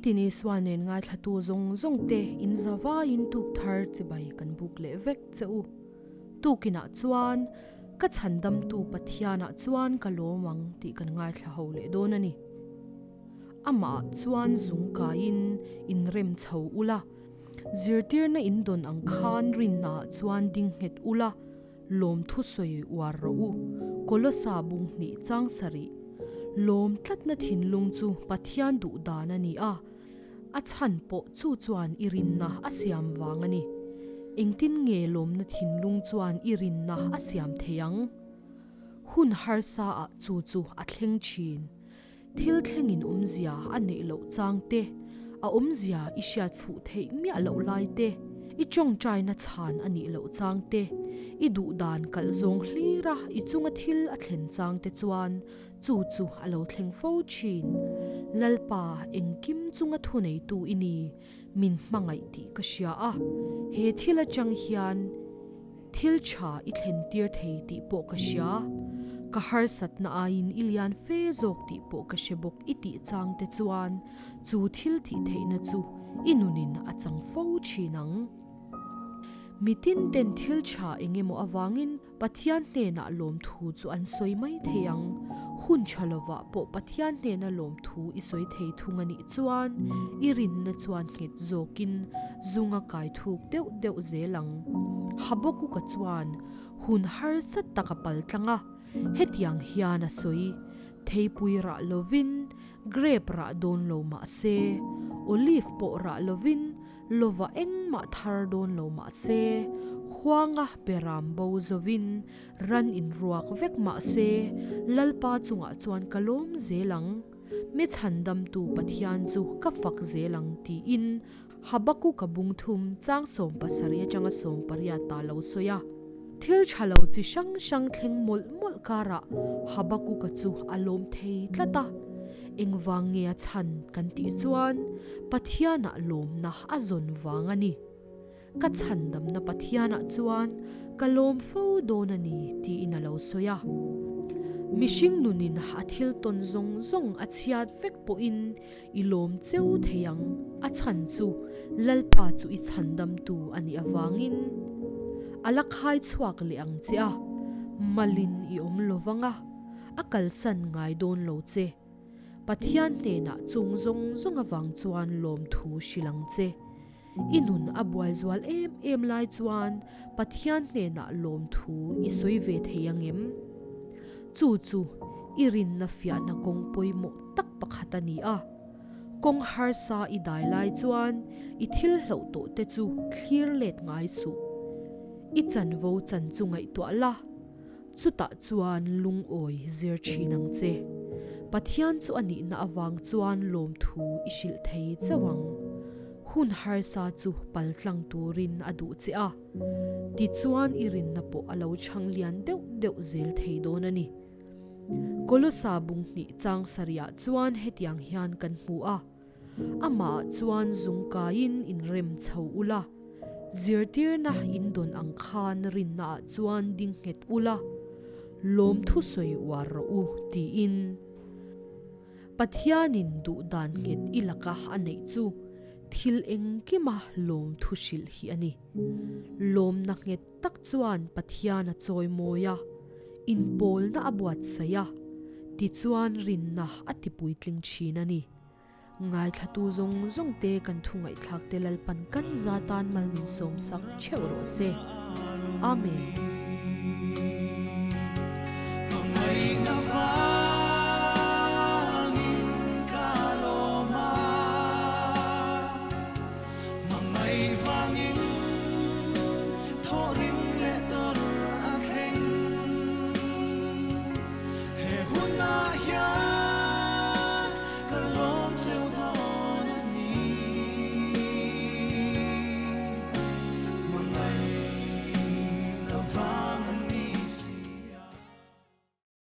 Nitin Isua nen ngaithlatu zawng zawng te in zavaiin tuk thar chibai kan buk leh vek che u. Tukinah chuan ka chhandamtu Pathianah chuan ka lawm ang tih kan ngaithla ho leh dawn a ni. Amah chuan zung kaiin inrem chho ula, zirtirna in dawn ang khan rinnaah chuan ding nghet ula, Lawmthu sawi uar rawh u. Kolosa bung hnih chang sarih. Lawm tlatna thinlung chu Pathian duh dan a ni a, a chhan pawh chu chuan i rinna a siam vang a ni. Engtin nge lawmna thinlung chuan i rinna a siam thei ang? Hun harsa ah chu chu a thleng thin. Thil thlengin awmzia a neih loh chang te, a awmzia i hriat fuh theih miah loh lai te, i tawngtaina chhan a nih loh chang te, i duh dan kalh zawng hlira i chunga thil a thlen chang te chuan chu chu a lo thleng fo thin. Lalpa, engkim chunga thuneitu i ni, min hmangaih tih ka hria a, he thil atang hian thil tha i thlen tir thei tih pawh ka hria, ka harsatna aiin i lian fe zawk tih pawh ka hre bawk i tih chang te chuan chu thil tih theihna chu i nunin a chang fo thin ang. Mitin ten thil tha eng emaw avangin Pathian hnenah lawmthu chu an sawi mai thei ang. Hun tha lovah pawh Pathian hnena lawmthu i sawi thei thung a nih chuan i rinna chuan nghet zawkin zunga kai thuk deuh deuh zel ang. Habakuka chuan hun harsa tak a pal tlang a, hetiang hian a sawi, Theipui rah lovin grape rah dawn lo mah se, olive pawh rah lovin Lova engmah thar dawn lo mah se, huanga beram bo zovin ran inruak vek mah se, Lalpa chungah chuan ka lawm zel ang, mi chhandamtu Pathian chu ka fak zel ang tiin Habakuka bung thum chang 70 atanga 80 ta lo sawi a. Thil tha lo chi hrang hrang thleng mawlh mawlh karah Habakuka chu a lawm thei tlat a. Engvang nge a chhan kan tih chuan Pathianah lawmna a zawn vang a ni. Ka chhandamna Pathianah chuan ka lawm fo dawn a ni tiin a lo sawi a. Mihring nunin a thil tawn zawng zawng a chhiat vek pawhin i lawm cheu thei ang, a chhan chu Lalpa chu i chhandamtu a nih avangin a la khai chhuak leh ang che a, malin i awm lo vang a, a kalsan ngai dawn lo che. Pathian hnenah chung zawng zawng avang chuan lawmthu hrilh ang che. I nun a buai zual em em lai chuan Pathian hnenah lawmthu i sawi ve thei ang em? Chu chu i rinna fiahna kawng pawimawh tak pakhat a ni a. Kawng harsa i dai lai chuan i thil hlauh tawh te chu thlir let ngai suh. I chanvo chan chu ngaihtuah la. Chutah chuan lungawi zir thin ang che. Pathian chu a nihna avang chuan lawmthu i hrilh thei chauh ang. Hun harsa chu paltlang turin a duh che a, tichuan i rinna pawh a lo chhang lian deuh deuh zel thei dawn a ni. Kolosa bung hnih chang sarihah chuan hetiang hian kan hmu a. Amah chuan zung kaiin inrem chho ula, zirtirna in dawn ang khan rinnaah chuan ding nghet ula, lawmthu sawi uar rawh u tiin. Pathianin duh dan nghet i laka a neih chu thil engkima lawmthu hrilh hi a ni. Lawmna nghet tak chuan Pathian a chawi mawi a, inpawlna a buatsaih a, tichuan rinna a tipuitling thin a ni. Ngaithlatu zawng zawng te kan thu ngaihthlak te Lalpan kan za tan mal min sawm sak theuh rawh se. Amen.